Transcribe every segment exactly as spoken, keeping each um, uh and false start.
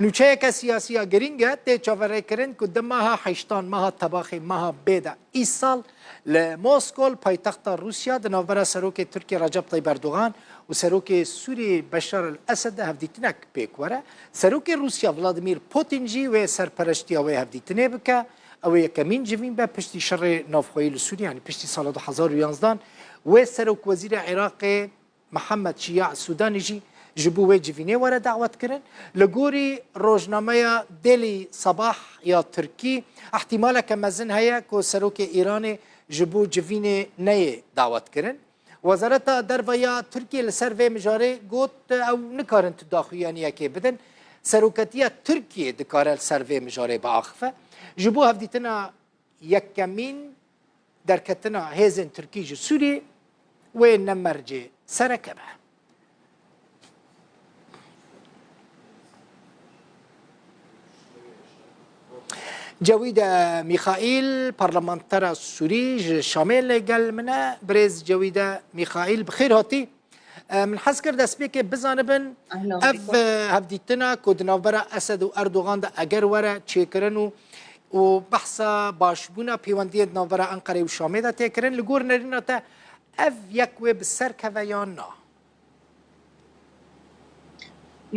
Nûçeyeke siyasî ya girîng e, tê çaverêkirin ku di meha heştan, meha Tebaxê, meha bê de îsal li Moskow, paytexta Rûsya, di navbera Serokê Tirkiyê Recep Tayyip Erdogan û Serokê Sûriyê Beşar el-Esed de hevdîtinek pêk were. Serokê Rûsya Vladimir Putin jî wê serpereştiya wê hevdîtinê bike. Ew ê yekemîn civîn be piştî şerê navxweyî li Sûriyê, yanî piştî sala du hezar û yanzdan. Wê Serokwezîrê Iraqê Mihemed Şiya Sûdanî jî ji bo wê civînê were dawetkirin. Li gorî rojnameya Daily Sabah ya Tirkî, ihtimaleke mezin heye ku serokê Îranê ji bo civînê neyê dawetkirin. Wezareta Derve ya Tirkiyê li ser vê mijarê got, ew nikarin tu daxuyaniyekê bidin. Seroketiya Tirkiyê dikare li ser vê mijarê biaxife. Ji bo hevdîtina yekemîn derketina hêzên Tirkî ji Sûriyê wê ne mercê sereke be. Cewîde Mîxaîl, parlamentera Sûrî ji Şamê li gel min e. Birêz Cewîde Mîxaîl, bi xêr hatî. E, min hez kir destpêkê bizanibin, Ehlen ev, bik. E, hevdîtina ku di navbera Esed û Erdogan de eger were çêkirin û, û behsa başbûna pêwendiyên di navbera Enqerê û Şamê de tê kirin, li gor nerîna te ev yek wê bi ser keve yan na?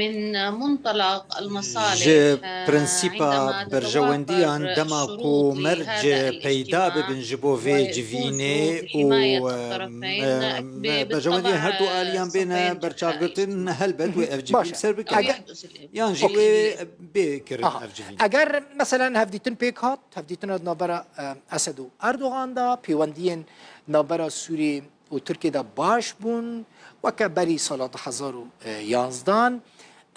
من منطلق المصالح، Ji prensîpa berjewendiyan, dema ku merc peyda bibin ji bo vê civînê û, e, e, berjewendiyên her du aliyan bêne berçavgirtin, helbet wê ev civîn bi ser bikeve. Yan jî wê bê kirin ev civîn. Eger, meselen, hevdîtin pêk hat, hevdîtina di navbera, e, Esed û Erdogan de, pêwendiyên navbera Sûrî û Tirkiyê de baş bûn, weke berî sala du hezar û yanzdan.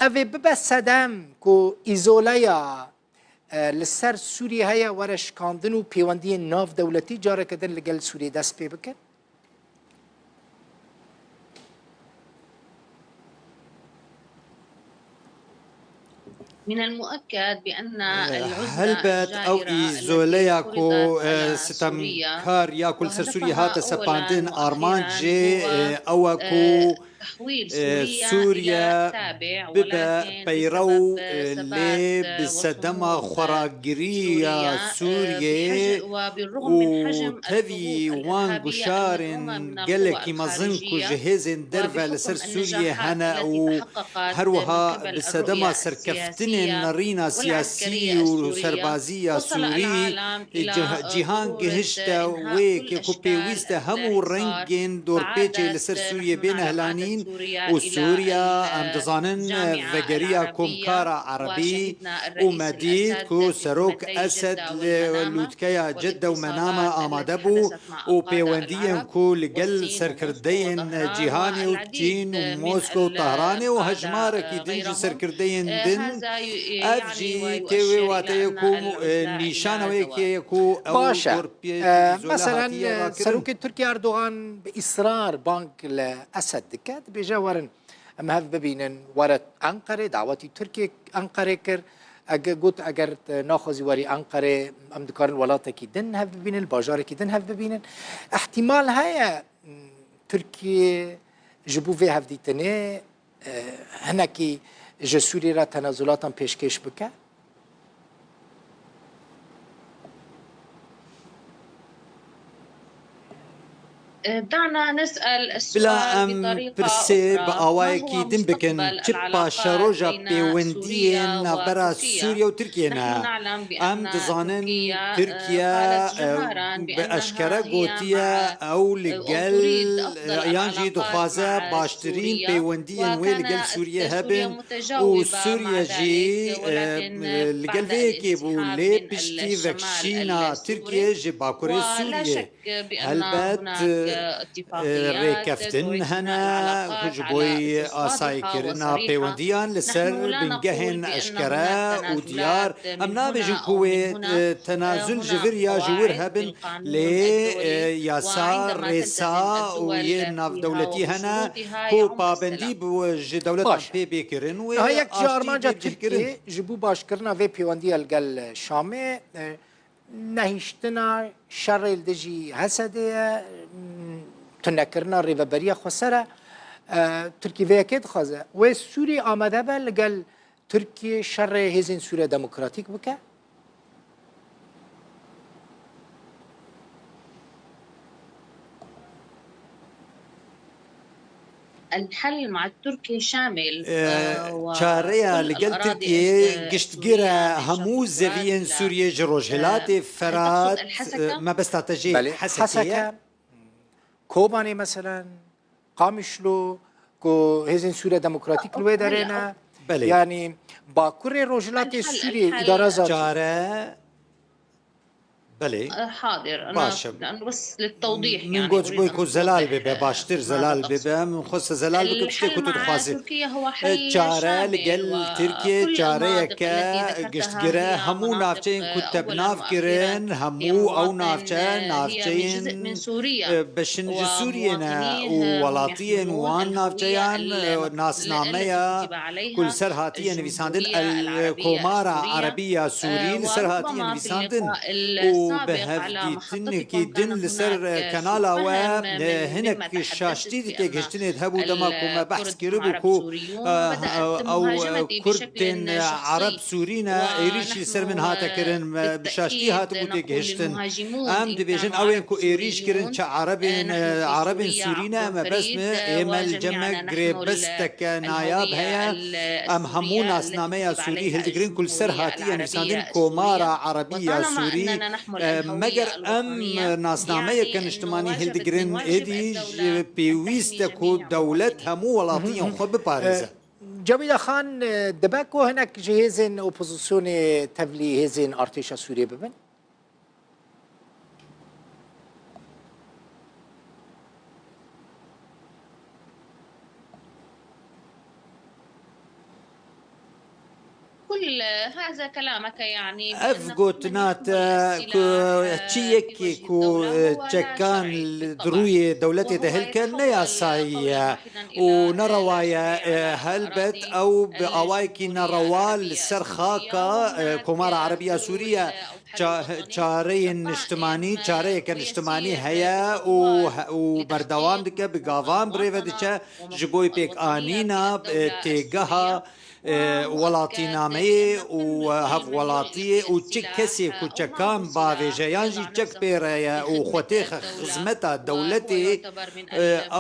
Ev ê bibe sedem ku îzoleya, e, li ser Sûriyê heye were şikandin û pêwendiyên navdewletî careke din li gel Sûriyê dest pê bikin? من المؤكد بأن العزلة الجائرة التي فرضت على سوريا، Helbet ew îzoleya ku, e, sitemkar ya ku li ser Sûriyê hate sepandin, armancê, e, ew e ku, e, Sûriye bibe peyrew, e, lê bi sedema xweragiriya Sûriyê û tevî wan guşarên gelekî mezin ku ji hêzên derve li ser Sûriyê hene û her wiha bi sedema serkeftinên nerîna siyasî û serbazî ya Sûrî, cih-, cîhan gihişte wê yekê ku pêwîst e hemû rengên dorpêçê li ser Sûriyê bêne hilanîn û Sûriya, em dizanin, vegeriya Komkara Erebî û me dît ku Serok Esed li lûtkeya Cidde û Menama amade bû û pêwendiyên ku li gel serkirdeyên cîhanê û Çîn û Moskow û Tehranê û hejmarekî din ji serkirdeyên din, ev jî tê wê wateyê ku, e, nîşana wê yekê ye ku ew Baş e. dorpiyê E, îzole meselen, hatiye e, rakirin. Serokê Tirkiye Erdogan bi îsrar bang li Esed dike, dibêje werin em hev bibînin, were Enqerê, dawetî Tirkiye Enqerê kir. Ege-, got, eger, e, naxwazî werî Enqerê, em dikarin welatekî din hev bibînin, li bajarekî din hev bibînin. Îhtîmal heye, m, Tirkiye ji bo vê hevdîtinê, e, hinekî ji Sûriyê re tenezulatan pêşkêş bike? دعنا نسأل السؤال Bila em بطريقة pirsê bi أخرى. ما هو awayekî din bikin, مستقبل çi العلاقات paşeroja بين pêwendiyên سوريا navbera وتركيا؟ Sûriye û Tirkiyê ne? نحن نعلم بأن Em dizanin تركيا، Tirkiye, آه، قالت e, جهارا bi بأنها eşkere هي gotiye مع، ew li آه، gel, وتريد أفضل e, yan jî العلاقات dixwaze مع baştirîn سوريا، peywendiyên wê li gel وكانت Sûriyê سوريا hebin û متجاوبة مع Sûriye jî, ذلك، e, ولكن li gel بعد vê yekê bû, الانسحاب lê من piştî الشمال vekişîna السوري، Tirkiyê ji Bakurê ولا Sûriyê. شك بأن Helbet, هناك e, اتفاقيات rêkeftin تعيدنا hene العلاقات ji على bo أسس واضحة asayîkirina وصريحة. pêwendiyan li ser نحن لا bingehên نقول بأن eşkere هناك û diyar. تنازلات Em من nabêjin هنا ku أو wê, من هنا. e, tenazul ji vir ya ji wir hebin, lê, e, yasa, rêsa û yên navdewletî hene ku pabendî bi, ji dewletan pê bê kirin, wê aştî tê bicihkirin. Baş e. Niha yek ji armanca Tirkiyê ji bo başkirina vê pêwendiya li gel Şamê, e, nehiştina şerê li dijî Hesedê ye, tunekirina rêveberiya xweser e. E, Tirkî vê yekê dixwaze. Wê Sûrî amade be li gel Tirkiye şerê hêzên Sûriya Demokratîk bike? الحل مع التركي شامل. Çareya li gel Tirkiyê giştgir e hemû zeviyên Sûriyê, ji Rojhilatê Ferat. Mebesta te jê Hesekê ye? Kobanê, meselen, Qamişlo, ku hêzên Sûriya Demokratîk li wê derê ne. Belê. Yanî Bakurê Rojhilatê Sûriyê, îdara Zarokê. Çare. Belê. Baş e. Min got ji bo ku zelal bibe, baştir zelal bibe. Min xwest zelal bikim tiştê ku tu dixwazî. Çare li gel Tirkiye çareyeke giştgir e. Hemû navçeyên ku te bi nav kirin, hemû ew navçe, navçeyên beşin ji Sûriyê ne û welatiyên wan navçeyan nasnameya ku li ser hatiye nivîsandin El Komara Erebî ya Sûrî li ser hatiye nivîsandin û bi hevdîtinekî din li ser kanala we hinek şaştî di têgihiştinê de hebû dema ku me behs kiribû ku ew Kurd tên Ereb Sûrî ne êrîşî li ser min hate kirin, me bi şaştî hatibû têgihiştin. Em dibêjin ew ên ku êrîş kirin çi Erebên, Erebên Sûrî ne, me bes me, ê me li cem me girêbisteke nayab heye. Em hemû nasnameya Sûrî hildigirin ku li ser hatiye nivîsandin Komara Erebî ya Sûrî. Meger em nasnameyeke niştimanî hildigirin, êdî ji pêwîst e ku dewlet hemû welatiyên xwe biparêze. Cewîda Xan, dibe ku hinek ji hêzên opozisyonê tevlî hêzên artêşa Sûriyê bibin? Ev gotina te ku çi yekê ku çekan li rûyê dewletê de hilke ne yasayî ye û nerewa ye. Helbet ew bi awayekî nerewa li ser xaka Komara Erebiya Sûriye çareyên niştimanî, çareyeke niştimanî heye û û berdewam dike, bi gavan bi rê ve diçe ji bo pêkanîna têgeha welatînameyê û hevwelatiyê û çi kesê ku çekan bavêje yan jî çek pê re ye û xwe têxe xizmeta dewletê,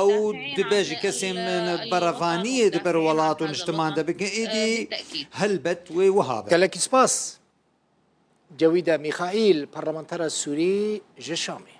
ew dibe ji kesên berevaniyê di ber welat û niştiman de bikin, êdî helbet wê wiha be. Gelekî spas. Cewîde Mîxaîl, parlamentera Sûrî ji Şamê.